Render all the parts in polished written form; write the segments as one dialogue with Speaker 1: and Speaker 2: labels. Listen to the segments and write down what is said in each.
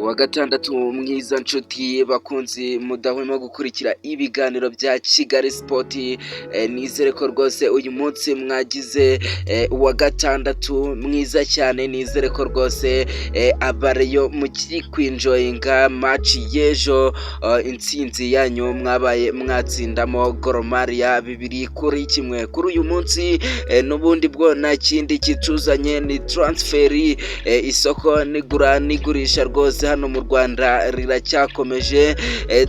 Speaker 1: Uwa gatandatu mwiza, nshuti bakunzi mudahwema gukurikira ibiganiro bya Kigali Sport. Nizere ko rwose uyu munsi mwagize uwa gatandatu mwiza cyane. Nizere ko rwose abareyo mukiri kwenjoyinga match y'ejo, intsinzi yanyu mwabaye mwatsindamo Gor Mahia 2-1. Kuri uyu munsi n'ubundi bwo nta kindi kituzanye, ni transfer. Isoko n'igura n'igurisha rwose hano mu Rwanda riracyakomeje.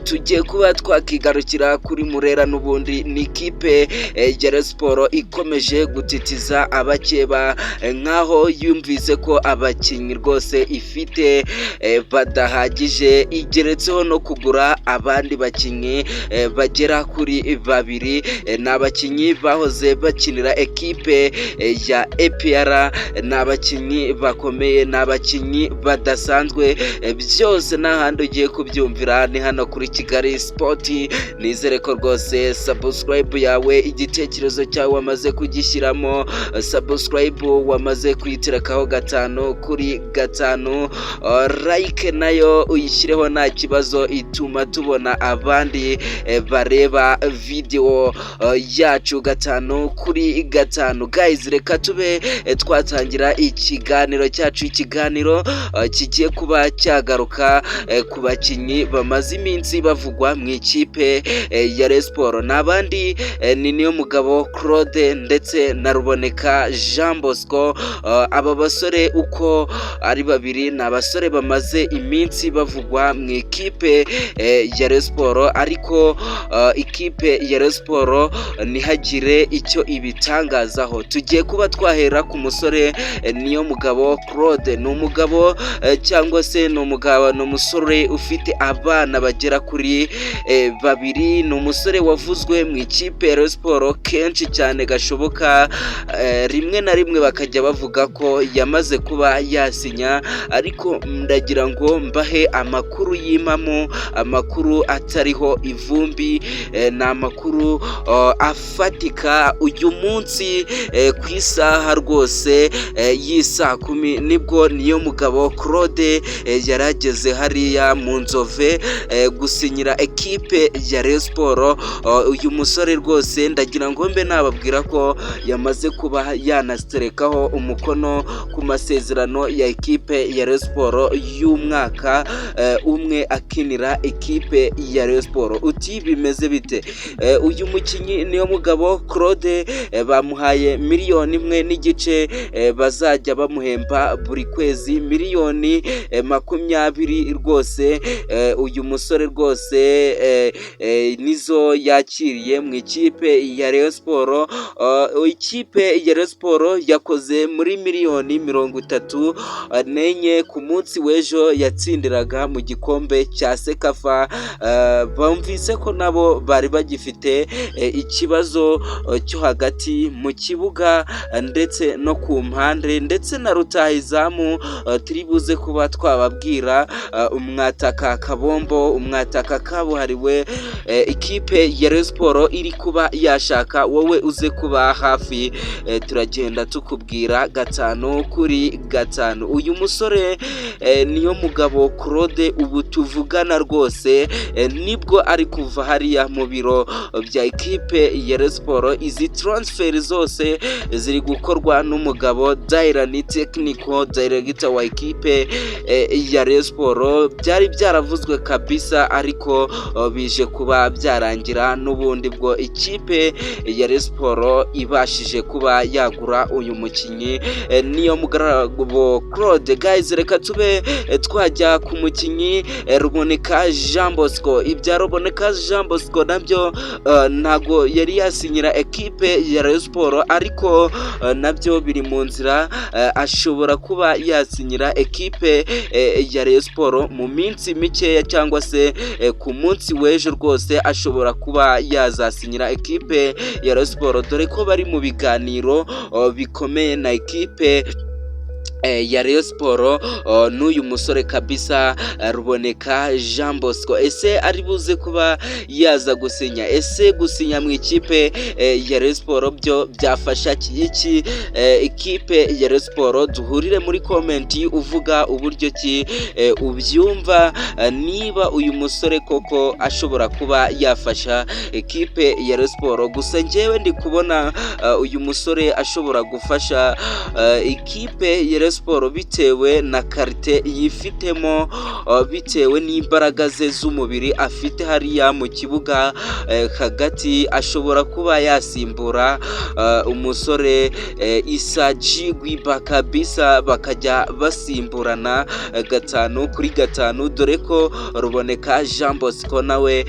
Speaker 1: Tugiye kuba twakigarukira kuri Murera. N'ubundi ni ikipe ya Rayon Sport ikomeje gutitiza abakeba, nk'aho yumvise ko abakinnyi rwose ifite badahagije, igeretseho no kugura abandi bakinnyi bagera kuri babiri. Ni abakinnyi bahoze bakinira ekipe ya APR, ni abakinnyi bakomeye, ni abakinnyi badasanzwe. Byose nta handi ugiye kubyumvira, ni hano kuri Kigali Sport. Nizere ko rwose subscribe yawe, igitekerezo cyawe wamaze kugishyiramo, subscribe wamaze kuyiterekaho 5 kuri 5, like nayo uyishyireho nta kibazo, ituma tubona abandi bareba video yacu 5 kuri 5. Guys, reka tube twatangira ikiganiro cyacu, ikiganiro kigiye kuba cyagaruka ku bakinnyi bamaze iminsi bavugwa mu ikipe ya Rayon Sport. Ni abandi, ni Niyomugabo Claude ndetse na Ruboneka Jean Bosco. Aba basore uko ari babiri ni abasore bamaze iminsi bavugwa mu ikipe ya Rayon Sport, ariko ikipe ya Rayon Sport ntihagire icyo ibitangazaho. Tugiye kuba twahera ku musore Niyomugabo Claude. Ni umugabo cyangwa se ni umugabo, ni umusore ufite abana bagera kuri babiri. Ni umusore wavuzwe mu ikipe ya Rayon Sport kenshi cyane gashoboka, rimwe na rimwe bakajya bavuga ko yamaze kuba yasinya, ariko ndagira ngo mbahe amakuru y'impamo, amakuru atariho ivumbi, ni amakuru afatika. Uyu munsi ku isaha rwose y'isaa 10 nibwo Niyomugabo Claude yari ageze hariya mu Nzove gusinyira ekipe ya Rayon Sport. Uyu musore rwose ndagira ngo mbe nababwira ko yamaze kuba yanaterekaho umukono ku masezerano ya ekipe ya Rayon Sport y'umwaka umwe akinira ekipe ya Rayon Sport. Uti bimeze bite? Uyu mukinnyi Niyomugabo Claude bamuhaye miliyoni 1.5 bazajya bamuhemba buri kwezi, miliyoni 20 rwose. Uyu musore rwose nizo yakiriye mu ikipe ya Rayon Sport. Ikipe ya Rayon Sport yakoze muri miliyoni 34 ku munsi w'ejo yatsindiraga mu gikombe cya CECAFA. Bumvise ko nabo bari bagifite ikibazo cyo hagati mu kibuga ndetse no ku mpande ndetse na rutahizamu. Turi buze kuba twababwira umwataka Kabombo, umwataka kabuhariwe ikipe ya Rayon Sport iri kuba yashaka. Wowe uze kuba hafi, turagenda tukubwira 5 kuri 5. Uyu musore Niyomugabo Claude ubu tuvugana rwose nibwo ari kuva hariya mu biro bya ekipe ya Rayon Sport. Izi transfer zose ziri gukorwa n'umugabo Dailan, technical director wa ekipe ya Rayon Sport. Byari byaravuzwe kabisa, ariko bije kuba byarangira n'ubundi bwo ikipe ya Rayon Sport ibashije kuba yagura uyu mukinnyi Niyomugabo Claude. Guys, reka tube twajya ku mukinnyi Ruboneka Jean Bosco. Ibya Ruboneka Jean Bosco nabyo ntago yari yasinyira ekipe ya Rayon Sport, ariko nabyo biri mu nzira, ashobora kuba yasinyira ekipe ya Rayon Sport mu minsi mikeya cyangwa se ku munsi w'ejo rwose ashobora kuba yazasinyira ekipe ya Rayon Sport, dore ko bari mu biganiro bikomeye na ekipe ya Rayon Sport n'uyu musore kabisa, Ruboneka Jean Bosco. Ese ari buze kuba yaza gusinya? Ese gusinya mu ikipe ya Rayon Sport byo byafasha iki ikipe ya Rayon Sport? Duhurire muri comment uvuga uburyo ki ubyumva, niba uyu musore koko ashobora kuba yafasha ekipe ya Rayon Sport. Gusa njyewe ndi kubona uyu musore ashobora gufasha ikipe ya Rayon Sport bitewe na qualité yifitemo, bitewe n'imbaraga ze z'umubiri afite hariya mu kibuga hagati. Ashobora kuba yasimbura umusore Issa Jigwiba kabisa, bakajya basimburana 5 kuri 5, dore ko Ruboneka Jean Bosco nawe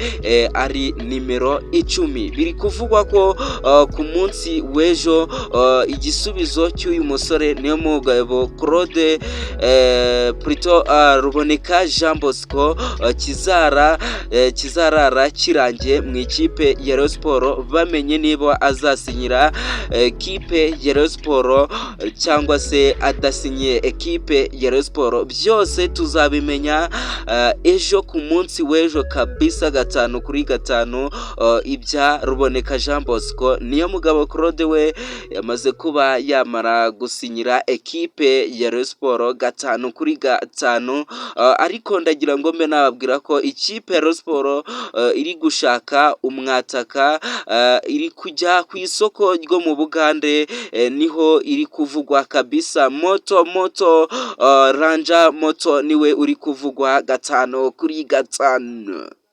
Speaker 1: ari nimero 10. Biri kuvugwa ko ku munsi w'ejo igisubizo cy'uyu musore niyo mugabo Claude, plutôt Ruboneka Jean Bosco, kizarara kirangiye mu ikipe ya Rayon Sport, bamenye niba azasinyira ekipe ya Rayon Sport cyangwa se adasinyiye ekipe ya Rayon Sport. Byose tuzabimenya ejo, ku munsi w'ejo kabisa, 5 kuri 5, ibya Ruboneka Jean Bosco. Niyo mugabo Claude we yamaze kuba yamara gusinyira ekipe ya Rayon Sport 5 kuri 5. Ariko ndagira ngo mbe nababwira ko ikipe ya Rayon Sport iri gushaka umwataka, iri kujya ku isoko ryo mu Bugande, niho iri kuvugwa kabisa. Moto moto, Ranja Moto niwe uri kuvugwa 5 kuri 5.